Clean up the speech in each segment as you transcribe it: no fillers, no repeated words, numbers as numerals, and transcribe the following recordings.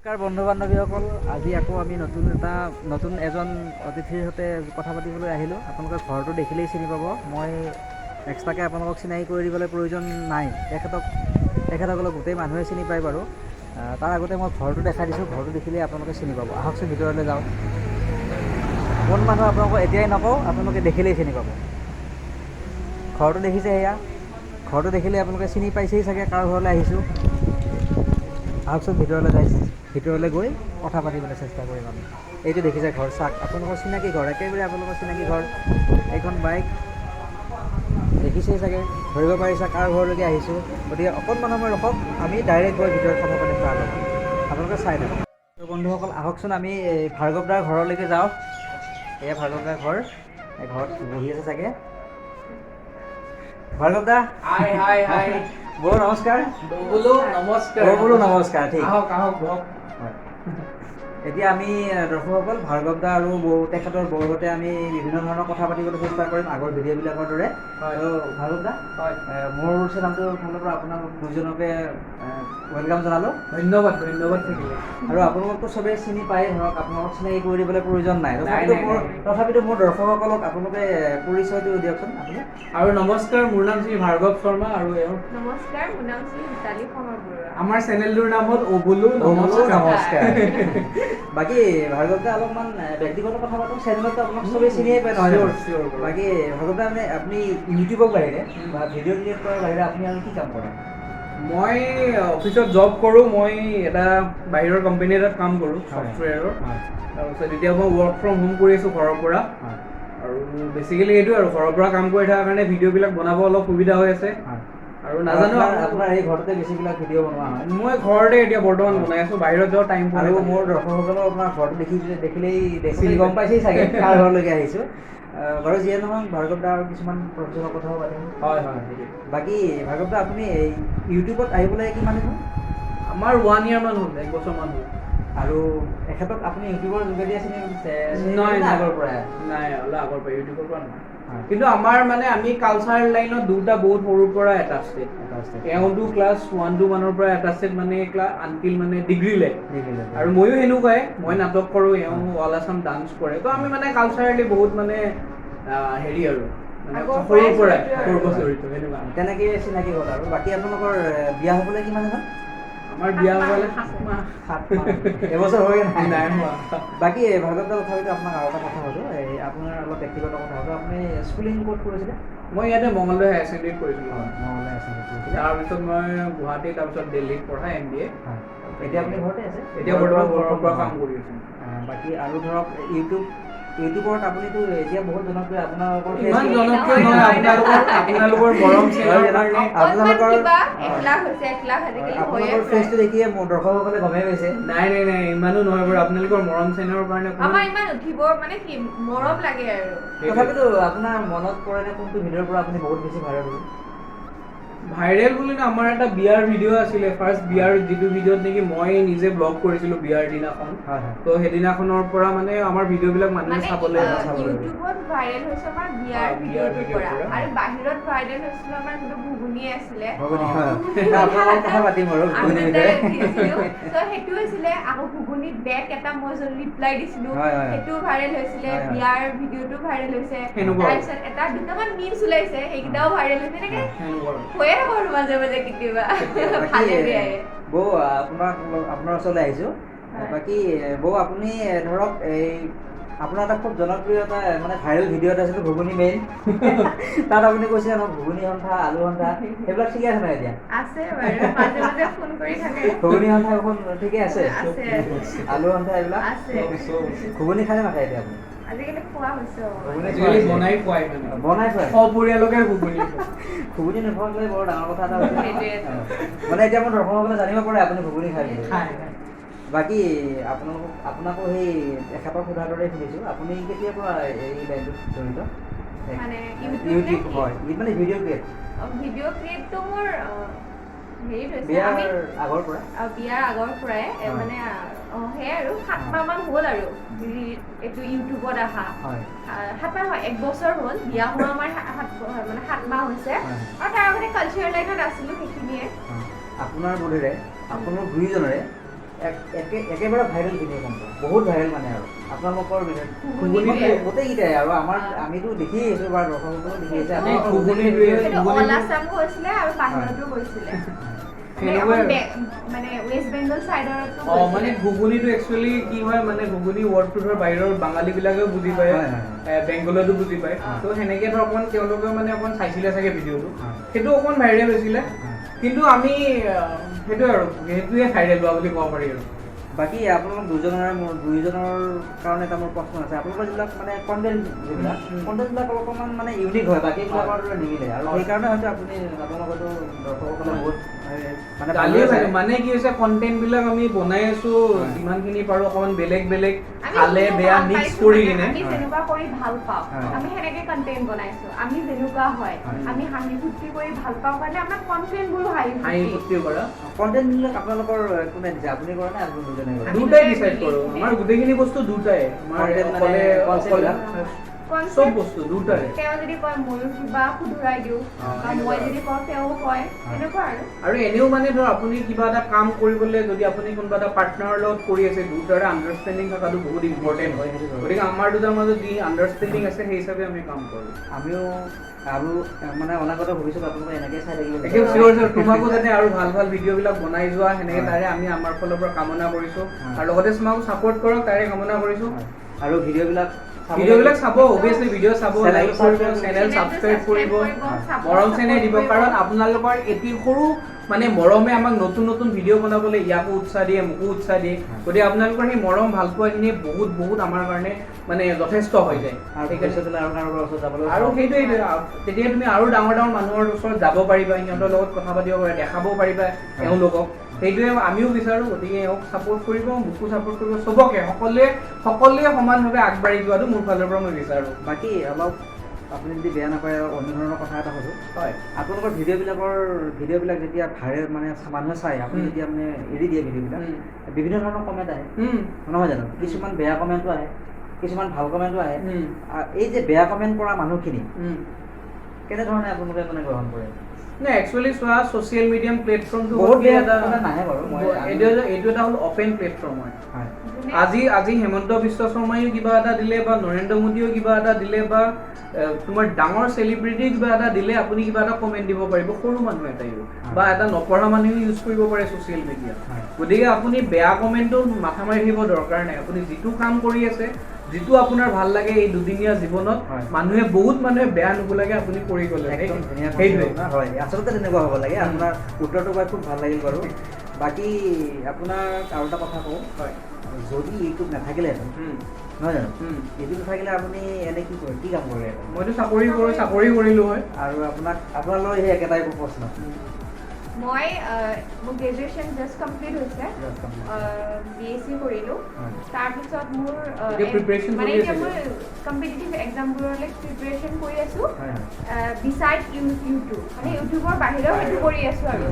নমস্কাৰ বন্ধু বান্ধৱীসকল, আজি আকৌ আমি নতুন এজন অতিথিৰ সৈতে কথা পাতিবলৈ আহিলোঁ। আপোনালোকে ঘৰটো দেখিলেই চিনি পাব। মই এক্সট্ৰাকৈ আপোনালোকক চিনাকি কৰি দিবলৈ প্ৰয়োজন নাই। তেখেতসকলক গোটেই মানুহে চিনি পায় বাৰু। তাৰ আগতে মই ঘৰটো দেখাই দিছোঁ। ঘৰটো দেখিলেই আপোনালোকে চিনি পাব। আহকচোন, ভিতৰলৈ যাওঁ। কোন মানুহ আপোনালোকক এতিয়াই নকওঁ, আপোনালোকে দেখিলেই চিনি পাব। ঘৰটো দেখিছে, সেয়া ঘৰটো দেখিলে আপোনালোকে চিনি পাইছেই চাগে কাৰ ঘৰলৈ আহিছোঁ। আহকচোন ভিতৰলৈ যাই, ভিতৰলৈ গৈ কথা পাতিবলৈ চেষ্টা কৰিম আমি। এইটো দেখিছে ঘৰ, চাওক, আপোনালোকৰ চিনাকি ঘৰ, একেবাৰে আপোনালোকৰ চিনাকি ঘৰ। এইখন বাইক দেখিছেই চাগে, ধৰিব পাৰিছে কাৰ ঘৰলৈকে আহিছোঁ। গতিকে অকণমান সময় ৰখক, আমি ডাইৰেক্ট গৈ ভিতৰত কথা পাতিম তাৰ লগত। আপোনালোকে চাই থাকক। তো বন্ধুসকল, আহকচোন আমি এই ভাৰ্গৱ দাৰ ঘৰলৈকে যাওঁ। এয়া ভাৰ্গৱ দাৰ ঘৰ। এই ঘৰত বহি আছে চাগে ভাৰ্গৱ দা। হাই হাই হাই। বৌ, নমস্কাৰ। বোলো নমস্কাৰ। বৌ, বোলো নমস্কাৰ, ঠিক। আহক আহক, বহক। হয়। এতিয়া আমি দৰ্শকসকল, ভাৰ্গৱ দা আৰু বৌ, তেখেতৰ বৌৰ সৈতে আমি বিভিন্ন ধৰণৰ কথা পাতিবলৈ চেষ্টা কৰিম আগৰ ভিডিঅ'বিলাকৰ দৰে। হয়। তো ভাৰ্গৱ দা, হয়। মোৰ চেনেলটোৰ ফালৰ পৰা আপোনালোক দুজনকে welcome জনালোঁ। ধন্যবাদ, ধন্যবাদ থাকিলে। আৰু আপোনালোকতো চবেই চিনি পায়, ধৰক আপোনালোকক চিনাকি কৰি দিবলৈ প্ৰয়োজন নাই। নাই, তথাপিতো নাই, মোৰ নাই। তথাপিতো মোৰ দৰ্শকসকলক আপোনালোকে পৰিচয়টো দিয়কচোন আপুনি। আৰু নমস্কাৰ, মোৰ নাম শ্ৰী ভাৰ্গৱ শৰ্মা আৰু এওঁৰ নমস্কাৰ, মোৰ নাম শ্ৰী মিতালী শৰ্মা বৰুৱা। আমাৰ চেনেলটোৰ নাম হ'ল অ' বোলো অ' বোলো নমস্কাৰ। নমস্কাৰ। বাকী ভাৰ্গৱ দা, অলপমান ব্যক্তিগত কথা পাতোঁ। চেনেলততো আপোনাক চবেই চিনিয়ে পায়, নহয় জানো? Sure, sure. বাকী ভাৰ্গৱ দা, মানে আপুনি ইউটিউবৰ বাহিৰে বা ভিডিঅ' ক্ৰিয়েট কৰাৰ বাহিৰে আপুনি আৰু কি কাম কৰে? মই অফিচত জব কৰোঁ। মই এটা বাহিৰৰ কোম্পানী এটাত কাম কৰোঁ, ছফ্টৱেৰৰ। তাৰপিছত এতিয়া মই ৱৰ্ক ফ্ৰম হোম কৰি আছোঁ ঘৰৰ পৰা। আৰু বেচিকেলি এইটোৱে আৰু ঘৰৰ পৰা কাম কৰি থকাৰ কাৰণে ভিডিঅ'বিলাক বনাব অলপ সুবিধা হৈ আছে। আৰু নাজানো। আপোনাৰ এই ঘৰতে বেছিবিলাক ভিডিঅ' বনোৱা হয়? মই ঘৰতে এতিয়া বৰ্তমান বনাই আছোঁ, বাহিৰত যাব টাইম পোৱা আৰু নাই। মোৰ দৰ্শকসকলেও আপোনাৰ ঘৰটো দেখিলেই গম পাইছেই চাগে কাৰ ঘৰলৈকে আহিছোঁ। বাৰু যিয়ে নহওক, ভাৰ্গৱ দা, আৰু কিছুমান প্ৰফেচনৰ কথাও পাতিম। হয় হয় সেইটোৱে। বাকী ভাৰ্গৱ দা, আপুনি এই ইউটিউবত আহিবলৈ কিমান দিন হ'ল? আমাৰ ওৱান ইয়াৰ মান হ'ল, এক বছৰ মান হ'ল। আৰু এখেতক আপুনি ইউটিউবৰ যোগেদিয়ে চিনি চিনি নাই। পাইছে নে নাই। আগৰ পৰাই? নাই, অলপ আগৰ পৰা, ইউটিউবৰ পৰা নহয়। কিন্তু আমাৰ মানে আমি কালচাৰ লাইনত দুটা বহুত সৰুৰ পৰা এটাচেড। এটা। এওঁতো ক্লাছ ওৱান টু মানৰ পৰা এটাচেড, মানে ক্লাছ আনটিল মানে ডিগ্ৰীলে। দেখিলে। আৰু ময়ো সেনেকুৱাই, মই নাটক কৰোঁ, এওঁ অল আছাম ডান্স কৰে। তো আমি মানে কালচাৰেলি বহুত মানে হেৰি আৰু মানে আগৰ সৰুৰ পৰাই পৰাই জড়িত আৰু। সৰুৰ পৰা জড়িত সেনেকুৱা। তেনেকে চিনাকি হ'ল। আৰু বাকী আপোনালোকৰ বিয়া হ'বলৈ কিমান দিন হ'ল? আমাৰ বিয়া 7 মাহ হ'বলৈ হৈছে। 7 মাহ। 7 মাহ, এবছৰ হৈ নাই? নাই হোৱা। বাকী ভাৰ্গৱ দা, তথাপিতো আপোনাক আৰু এটা কথা সোধোঁ, এই আপোনাৰ অলপ ব্যক্তিগত কথা সোধোঁ। আপুনি স্কুলিং ক'ত কৰিছিলে? মই ইয়াতে মঙলদৈ হায়াৰ ছেকেণ্ডেৰীত কৰিছিলোঁ। মঙলদৈ হায়াৰ ছেকেণ্ডেৰী কৰিছিলে। তাৰপিছত মই গুৱাহাটী, তাৰপিছত দিল্লীত পঢ়া এমবিএ। হয়, এতিয়া আপুনি ঘৰতে আছে? এতিয়া বৰ্তমান ঘৰৰ পৰা কাম কৰি আছোঁ। বাকী আৰু ধৰক ইউটিউবত আপুনিতো এতিয়া বহুত জনপ্ৰিয় আপোনালোকৰ ইমান Facebook- জনপ্ৰিয় নহয়, আপোনালোকৰ মৰম চেনেহৰ কাৰণে। অকণমান কিবা 1 লাখ হৈছে, 1 লাখ আজিকালি হৈয়ে আপোনালোকৰ আছে। ফেচটো দেখিয়ে মোৰ দৰ্শকসকলে গমেই পাইছে। নাই নাই নাই, ইমানো নহয় বাৰু, আপোনালোকৰ মৰম চেনেহৰ কাৰণে অকণমান- আমাৰ ইমান উঠিব মানে কি মৰম লাগে আৰু। সেইটোৱে। তথাপিতো আপোনাৰ মনত পৰেনে কোনটো ভিডিঅ'ৰ পৰা আপুনি বহুত বেছি ভাইৰেল হ'ল? ভাইৰেল বুলি ন, আমাৰ এটা বিয়াৰ ভিডিঅ' আছিলে, ফাৰ্ষ্ট বিয়াৰ যিটো ভিডিঅ'ত নেকি মই নিজে ব্লগ কৰিছিলোঁ বিয়াৰ দিনাখন। হয় হয় তো সেইদিনাখনৰ পৰা মানে আমাৰ ভিডিঅ'বিলাক মানুহে মানে চাবলৈ চাবলৈ। ইউটিউবত ভাইৰেল হৈছে আমাৰ বিয়াৰ বিয়াৰ ভিডিঅ'টোৰ ভিডিঅ'ৰ পৰা। পৰা। আৰু বাহিৰত ভাইৰেল হৈছিলে আমাৰ যোনটো ঘুগুনি আছিলে। ঘুগুনি, হয়, আপোনাৰ লগত কথা পাতিম বাৰু আমি ঘুগুনিৰ দুটাই বিষয়ে। উঠিছিলো, তো সেইটো হৈছিলে। আকৌ ঘুগুনিত বেক এটা মই যোন ৰিপ্লাই দিছিলো, হয়, হয়। সেইটো ভাইৰেল হৈছিলে। হয়, হয়। বিয়াৰ ভিডিঅ'টো ভাইৰেল হৈছে। সেনেকুৱা। তাৰপিছত এটা দুটামান মিমছ ওলাইছে, সেইকেইটাও ভাইৰেল হৈছে। এনেকে সেনেকুৱা আৰু। হৈয়ে থাকো আৰু মাজে মাজে কেতিয়াবা বাকী ভালে বেয়াই। বৌ, আপোনাৰ ওচৰলৈ আহিছোঁ। হয়। বাকী বৌ, আপুনি ধৰক এই আপোনাৰ এটা খুব জনপ্ৰিয় এটা মানে ভাইৰেল ভিডিঅ' এটা আছিল ঘুগুনি মেইন, তাত আপুনি কৈছিলে ন ঘুগুনি সন্থা, আলু সন্থা, সেইবিলাক ঠিকে আছে নাই এতিয়া? আছে বাৰু, মাজে মাজে ফোন কৰি থাকে। ঘুগুনি সন্থা এখন ঠিকে আছে? আছে। আলু সন্থা এইবিলাক? আছে। ঘুগুনি খালে নাখায় এতিয়া আপুনি? আজিকালি খোৱা হৈছে অ। ঘুগুনি খোৱা আজিকালি হৈছে। বনাই খুৱাই মানে বনাই খুৱাই। সপৰিয়ালকে ঘুগুনি খুৱায়। ঘুগুনি নোখোৱাক লৈ বৰ ডাঙৰ কথা এটা হৈছে। সেইটোৱেতো। মানে এতিয়া মোৰ দৰ্শকসকলে জানিব পাৰে আপুনি ঘুগুনি খাই বুলি। খায় খায়। বাকী আপোনাকো সেই এখেতক সোধাৰ দৰেই সুধিছোঁ, আপুনি কেতিয়াৰ পৰা এই লাইনটোত জড়িত? মানে ইউটিউব নে ইউটিউব কি? হয়, মানে ভিডিঅ' ক্ৰিয়েট। ভিডিঅ' ক্ৰিয়েটটো মোৰ হেৰিত হৈছে বিয়াৰ আমি আগৰ পৰা? বিয়াৰ আগৰ পৰাই মানে সেয়াই আৰু 7 মাহ মান হ'ল আৰু এইটো ইউটিউবত অহা। 7 মাহ হয়, এক বছৰ হ'ল বিয়া হোৱা, আমাৰ সাত মানে 7 মাহ হৈছে। আৰু তাৰ আগতে কালচাৰ লাইনত আছিলোঁ, সেইখিনিয়ে। হয়। আপোনাৰ বোধেৰে আপোনালোক দুয়োজনৰে একেবাৰে ভাইৰেল ভিডিঅ' কোনটো, বহুত ভাইৰেল মানে আৰু আপোনালোকৰ গোটেইকেইটাই আৰু আমাৰ আমিতো দেখি আছোঁ বা দৰ্শকসকলেও দেখি আছে। মানে ঘুগুনিটো একচুৱেলি কি হয়, মানে ঘুগুনি ৱৰ্ডটো ধৰ বাহিৰৰ বাঙালী বিলাকেও বুজি পায়, বেংগলতো বুজি পায়, ত' সেনেকে ধৰ অকণমান তেওঁলোকেও মানে অকণমান চাইছিলে চাগে ভিডিঅ'টো, সেইটো অকণমান ভাইৰেল হৈছিলে। কিন্তু আমি সেইটোৱে আৰু সেইটোৱে ভাইৰেল হোৱা বুলি ক'ব পাৰি। আৰু বাকী আপোনালোক দুজনৰে মোৰ দুইজনৰ কাৰণে এটা মোৰ প্ৰশ্ন আছে। আপোনালোকৰ যিবিলাক মানে কণ্টেণ্ট, যিবিলাক কণ্টেণ্টবিলাক অলপমান মানে ইউনিক হয়, বাকীবিলাকৰ দৰে নিমিলে, আৰু সেইকাৰণে হয়তো আপুনি আপোনালোকতো দৰ্শকসকলে বহুত মানে গালিও থাকে। মানে কি হৈছে, কণ্টেণ্টবিলাক আমি বনাই আছো যিমানখিনি পাৰোঁ অকণমান বেলেগ বেলেগ, ভালে বেয়া মিক্স কৰি কিনে। আমি যেনেকুৱা কৰি ভাল পাওঁ আমি সেনেকে কণ্টেণ্ট বনাইছো। আমি যেনেকুৱা হয় আমি হাঁহি ফূৰ্তি কৰি ভাল পাওঁ কাৰণে আমাৰ কণ্টেণ্টবোৰো হাঁহি ফূৰ্তি কৰা কণ্টেণ্টবিলাক আপোনালোকৰ কোনে দিছে, আপুনি কৰে নে আপুনি দুজনে কৰে? দুটাই ডিচাইড কৰোঁ, আমাৰ গোটেইখিনি বস্তু দুটাই, আমাৰ অকলে চব বস্তু দুটাই। তেওঁ যদি কয় ময়ো কিবা শুধৰাই দিওঁ, বা মই যদি কওঁ তেওঁ কয়, এনেকুৱা আৰু। আৰু এনেও মানে ধৰ আপুনি কিবা এটা কাম কৰিবলৈ যদি আপুনি কোনোবা এটা পাৰ্টনাৰৰ লগত কৰি আছে, দুটাৰে আণ্ডাৰষ্টেণ্ডিং থকাটো বহুত ইম্পৰ্টেণ্ট হয়। গতিকে আমাৰ দুটাৰ মাজত যি আণ্ডাৰষ্টেণ্ডিং আছে সেই হিচাপে আমি কাম কৰোঁ। আমিও আৰু মানে অনাগত ভৱিষ্যত আপোনালোকে এনেকৈ চাই থাকিব। একদম চিয়'ৰ চিয়'ৰ, তোমাকো যাতে আৰু ভাল ভাল ভিডিঅ'বিলাক বনাই যোৱা সেনেকৈ তাৰে আমি আমাৰ ফালৰ পৰা কামনা কৰিছোঁ, আৰু লগতে তোমাকো ছাপৰ্ট কৰক তাৰে কামনা কৰিছোঁ। আৰু ভিডিঅ'বিলাক চাব, অবভিয়াছলি ভিডিঅ' চাব, লাইক কৰিব, চেনেল ছাবস্ক্ৰাইব কৰিব, মৰম চেনেহ দিব, কাৰণ আপোনালোকৰ এটি সৰু মানে মৰমে আমাক নতুন নতুন ভিডিঅ' বনাবলৈ ইয়াকো উৎসাহ দিয়ে, মোকো উৎসাহ দিয়ে। গতিকে আপোনালোকৰ সেই মৰম ভালপোৱাখিনিয়ে বহুত বহুত আমাৰ কাৰণে মানে যথেষ্ট হৈ যায়। আৰু সেইটোৱে, তেতিয়া তুমি আৰু ডাঙৰ ডাঙৰ মানুহৰ ওচৰত যাব পাৰিবা, সিহঁতৰ লগত কথা পাতিব পাৰিবা, দেখাব পাৰিবা এওঁলোকক। সেইটোৱে আমিও বিচাৰোঁ। গতিকে এওঁক ছাপোৰ্ট কৰিব, মোকো ছাপোৰ্ট কৰিব, চবকে, সকলোৱে সকলোৱে সমানভাৱে আগবাঢ়ি যোৱাটো মোৰ ফালৰ পৰা মই বিচাৰোঁ। বাকী অলপ আপুনি যদি বেয়া নাপায় অন্য ধৰণৰ কথা এটা সোধোঁ। হয়, আপোনালোকৰ ভিডিঅ'বিলাক যেতিয়া ভাইৰেল মানে মানুহে চায়, আপুনি যেতিয়া মানে এৰি দিয়ে ভিডিঅ'বিলাক, বিভিন্ন ধৰণৰ কমেণ্ট আহে নহয় জানো? কিছুমান বেয়া কমেণ্টো আহে, কিছুমান ভাল কমেণ্টো আহে। এই যে বেয়া কমেণ্ট কৰা মানুহখিনি কেনেধৰণে আপোনালোকে মানে গ্ৰহণ কৰে? নাই, একচুৱেলি চোৱা, ছ'চিয়েল মিডিয়াম প্লেটফৰ্মটো বহুত বেয়া এটা নাহে বাৰু, এইটো এটা হ'ল অপেন প্লেটফৰ্ম হয়। আজি হেমন্ত বিশ্ব শৰ্মাইও কিবা এটা দিলে বা নৰেন্দ্ৰ মোদীয়েও কিবা এটা দিলে বা তোমাৰ ডাঙৰ চেলিব্ৰিটি কিবা এটা দিলে আপুনি কিবা এটা কমেণ্ট দিব পাৰিব, সৰু মানুহ এটাইও বা এটা নপঢ়া মানুহেও ইউজ কৰিব পাৰে ছ'চিয়েল মিডিয়া। গতিকে আপুনি বেয়া কমেণ্টটো মাথা মাৰি থাকিব দৰকাৰ নাই। আপুনি যিটো কাম কৰি আছে, যিটো আপোনাৰ ভাল লাগে এই দুদিনীয়া জীৱনত, মানুহে বহুত মানুহে বেয়া নুবোলাকে আপুনি কৰি গ'লে সেইটোৱে হয়। আচলতে তেনেকুৱা হ'ব লাগে। আপোনাৰ উত্তৰটো পাই খুব ভাল লাগিল বাৰু। বাকী আপোনাক আৰু এটা কথা কওঁ, হয়, যদি ইউটিউব নাথাকিলেহেঁতেন নহয় জানো, ইউটিউব নাথাকিলে আপুনি এনে কি কৰে, কি কাম কৰে? মইতো চাকৰি কৰোঁ, চাকৰি কৰিলোঁ হয়। আৰু আপোনালৈ সেই একেটাই প্ৰশ্ন। মই মোৰ গ্ৰেজুৱেশ্যন জাষ্ট কমপ্লিট হৈছে, BSc কৰিলোঁ। তাৰপিছত মোৰ মানে এতিয়া মই কম্পিটিটিভ এক্সামবোৰলৈ প্ৰিপেৰেশ্যন কৰি আছোঁ, বিচাইড ইউটিউব, মানে ইউটিউবৰ বাহিৰেও সেইটো কৰি আছোঁ আৰু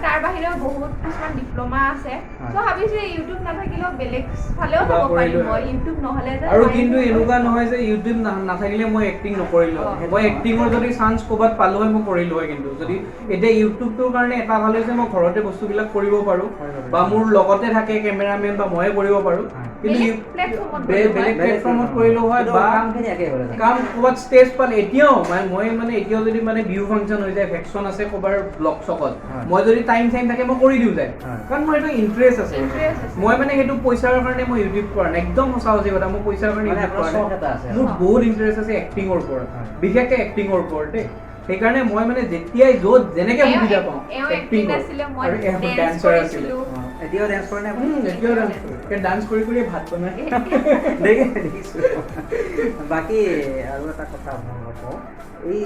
তাৰ বাহিৰেও বহুত কিছুমান ডিপ্ল'মা আছে। চ' ভাবিছোঁ ইউটিউব নাথাকিলেও বেলেগ ফালেও যাব পাৰিম মই, ইউটিউব নহ'লে। আৰু কিন্তু এনেকুৱা নহয় যে ইউটিউব নাথাকিলে মই এক্টিং নকৰিলোঁ, মই এক্টিঙৰ যদি চান্স ক'ৰবাত পালোঁ হয় মই কৰিলোঁ হয়। কিন্তু যদি এতিয়া ইউটিউবটোৰ কাৰণে এটা ভাল হৈছে, মই ঘৰতে বস্তুবিলাক কৰিব পাৰোঁ বা মোৰ লগতে থাকে কেমেৰামেন বা ময়ে কৰিব পাৰোঁ। কিন্তু বেলেগ প্লেটফৰ্মত কৰিলেও হয় বা কাম ক'ৰবাত ষ্টেজ পালে এতিয়াও মানে মই মানে এতিয়াও যদি মানে বিহু ফাংচন হৈ যায়, ভেকচন আছে ক'ৰবাৰ ব্লক চকত, মই যদি টাইম চাইম থাকে মই কৰি দিওঁ যায়, কাৰণ মোৰ সেইটো ইণ্টাৰেষ্ট আছে। মই মানে সেইটো পইচাৰ কাৰণে মই ইউটিউব কৰা নাই, একদম সঁচা সঁচি কথা, মই পইচাৰ কাৰণে ইউটিউব কৰা নাই। মোৰ বহুত ইণ্টাৰেষ্ট আছে এক্টিঙৰ ওপৰত, বিশেষকৈ এক্টিঙৰ ওপৰত দেই। সেইকাৰণে মই মানে যেতিয়াই য'ত যেনেকে সুবিধা পাওঁ এক্টিং আৰু ডান্সাৰ আছিলে। এতিয়াও ডান্স কৰে নে? এতিয়াও ডান্স কৰে, ডান্স কৰি কৰি ভাত বনাই দেখিছোঁ। বাকী আৰু এটা কথা আপোনালোকক কওঁ, এই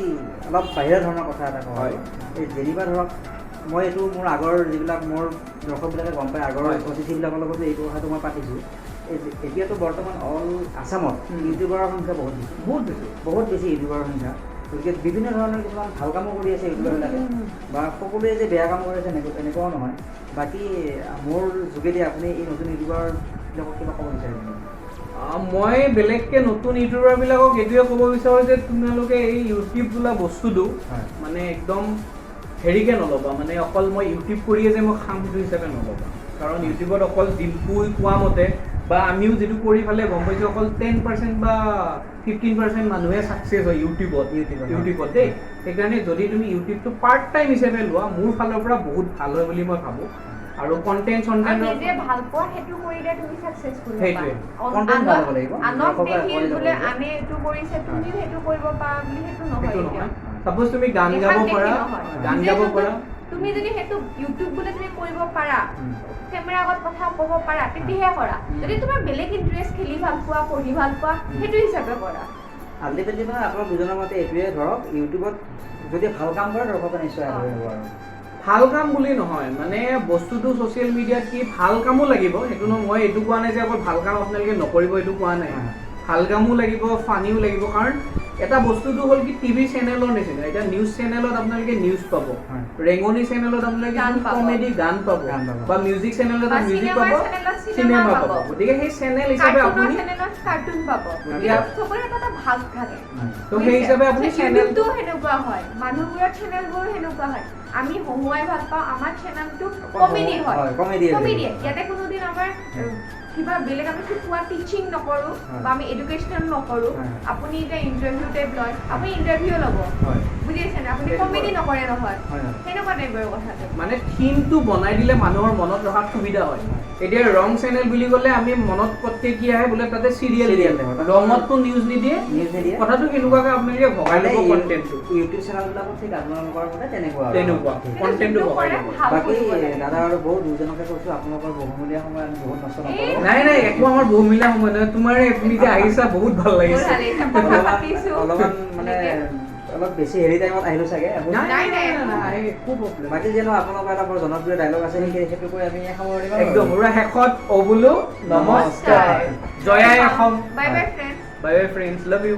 অলপ বাহিৰা ধৰণৰ কথা এটা কওঁ। এই যেনিবা ধৰক মই এইটো মোৰ আগৰ যিবিলাক মোৰ দৰ্শকবিলাকে গম পায়, আগৰ অতিথিবিলাকৰ লগতো এইটো কথাটো মই পাতিছোঁ। এতিয়াতো বৰ্তমান অল আছামত ইউটিউবাৰৰ সংখ্যা বহুত বেছি, বহুত বেছি, বহুত বেছি ইউটিউবাৰৰ সংখ্যা। গতিকে বিভিন্ন ধৰণৰ কিছুমান ভাল কামো কৰি আছে ইউটিউবাৰবিলাকে, বা সকলোৱে যে বেয়া কাম কৰি আছে এনেকুৱাও নহয়। বাকী মোৰ যোগেদি আপুনি এই নতুন ইউটিউবাৰবিলাকক কিবা ক'ব বিচাৰিব? মই বেলেগকৈ নতুন ইউটিউবাৰবিলাকক এইটোৱে ক'ব বিচাৰোঁ যে তোমালোকে এই ইউটিউব বোলা বস্তুটো মানে একদম হেৰিকৈ নল'বা, মানে অকল মই ইউটিউব কৰিয়ে যে মই খাম সেইটো হিচাপে নল'বা। কাৰণ ইউটিউবত অকল ডিম্পুই কোৱা মতে বা আমিও যিটো কৰি পেলাই গম পাইছোঁ, অকল 10% বা 15% মানুহে ছাকচেছ হয় ইউটিউবত। ইউটিউবত, হয়। ইউটিউবত দেই। সেইকাৰণে যদি তুমি ইউটিউবটো পাৰ্ট টাইম হিচাপে লোৱা, মোৰ ফালৰ পৰা বহুত ভাল হয় বুলি মই ভাবোঁ। আৰু কণ্টেণ্ট আৰু চণ্টেণ্টৰ নিজে ভাল পোৱা সেইটো কৰিলে তুমি ছাকচেছফুল হ'বা। সেইটোৱে। Content ভাল হ'ব লাগিব। আনক দৰ্শকে দেখি আঁকোৱালি ল'ব বোলে লাগিব। আনে এইটো কৰিছে, তুমিও সেইটো কৰিব পাৰা বুলি সেইটো নহয়। সেইটো কেতিয়াও। নহয়। চাপ'জ তুমি গান দেখাক গাব দেখি পাৰা, নহয়। গান নিজে গাব যোনটো পাৰা। তুমি যদি সেইটো ইউটিউব বোলে তুমি কৰিব পাৰা, কেমেৰা আগত কথা ক'ব পাৰা, তেতিয়াহে কৰা। যদি তোমাৰ বেলেগ ইণ্টাৰেষ্ট, খেলি ভাল পোৱা, পঢ়ি ভাল পোৱা, সেইটো হিচাপে কৰা। আল্টিমেটলি মানে আপোনালোক দুজনৰ মতে এইটোৱে, ধৰক ইউটিউবত যদি ভাল কাম কৰে, দৰ্শকে নিশ্চয় আদৰি ল'ব। আৰু ভাল কাম বুলি নহয়, মানে বস্তুটো ছ'চিয়েল মিডিয়াত কি ভাল কামো লাগিব, সেইটো নহয়। মই এইটো কোৱা নাই যে অকল ভাল কাম আপোনালোকে নকৰিব, এইটো কোৱা নাই। ভাল কামো লাগিব, ফানিও লাগিব। কাৰণ এটা বস্তুটো হ'ল কি, টিভি চেনেলৰ নিচিনা, এতিয়া নিউজ চেনেলত আপোনালোকে নিউজ পাব, ৰেঙনি চেনেলত আপোনালোকে গান পাব। কমেডি গান পাব, গান পাব। বা মিউজিক চেনেলত বা মিউজিক চিনেমাৰ পাব, চেনেলত চিনেমা চিনেমা পাব। পাব। গতিকে সেই চেনেল হিচাপে কাৰ্টুনৰ আপুনি চেনেলত কাৰ্টুন পাব। গতিকে চবৰে এটা এটা ভাগ থাকে। তো সেই হিচাপে আপুনি চেনেল ইউটিউবটো সেনেকুৱা হয়, মানুহবোৰৰ চেনেলবোৰো সেনেকুৱা হয়। আমি হহুৱাই ভাল পাওঁ, আমাৰ চেনেলটো কমেডি হয়। কমেডি। কমেডি। ইয়াতে কোনোদিন আমাৰ কিবা বেলেগ আমি শিকোৱা টিচিং নকৰোঁ বা আমি এডুকেশ্যনেল নকৰোঁ। আপুনি এতিয়া ইণ্টাৰভিউ টাইপ লয়, আপুনি ইণ্টাৰভিউ ল'ব, বুজি পাইছে নে? আপুনি সেইটো কমেডি হয়। নকৰে নহয়। হয় হয় সেনেকুৱা টাইপৰ কথাটো। মানে থিমটো বনাই দিলে মানুহৰ মনত ৰখাত সুবিধা হয়। এতিয়া ৰং চেনেল বুলি ক'লে আমি মনত পটকে কি আহে, বোলে তাতে চিৰিয়েল দিয়ে, চিৰিয়েল দিব। ৰঙতটো নিউজ নিদিয়ে। নিউজ নিদিয়ে। কথাটো কেনেকুৱাকে আপোনালোকে ভগাই ল'ব কণ্টেণ্টটো। ইউটিউব চেনেলবিলাকত ঠিক আপোনালোকৰ মতে তেনেকুৱা আৰু। তেনেকুৱা। ঠিক। কণ্টেণ্টটো যোনটো ভগাই কৰে ল'ব। ভাল বাকী কৰিব লাগে। দাদা আৰু বৌ দুজনকে কৈছোঁ, আপোনালোকৰ বহুমূলীয়া সময় আমি বহুত নষ্ট নকৰোঁ। নাই নাই, একো আমাৰ বহুমূলীয়া সময় নহয়। তোমাৰে তুমি যে আহিছা, বহুত ভাল বহুত লাগিছে। ভাল লাগিছে, কথা অলপমান পাতিছো। অলপমান মানে এনেকে। অলপ বেছি হেৰি টাইমত আহিলোঁ চাগে। নাই নাই, নাই নাই, নাই, একো প্ৰব্লেম। বাকী যিহেতু আপোনালোকৰ এটা বৰ জনপ্ৰিয় ডায়লগ আছে, সেইটো কৈ আমি সামৰণি মাৰোঁ। একদম পুৰা শেষত অ বোলো নমস্কাৰ, জয় আই Assam. Bye bye friends. Bye bye friends, love you.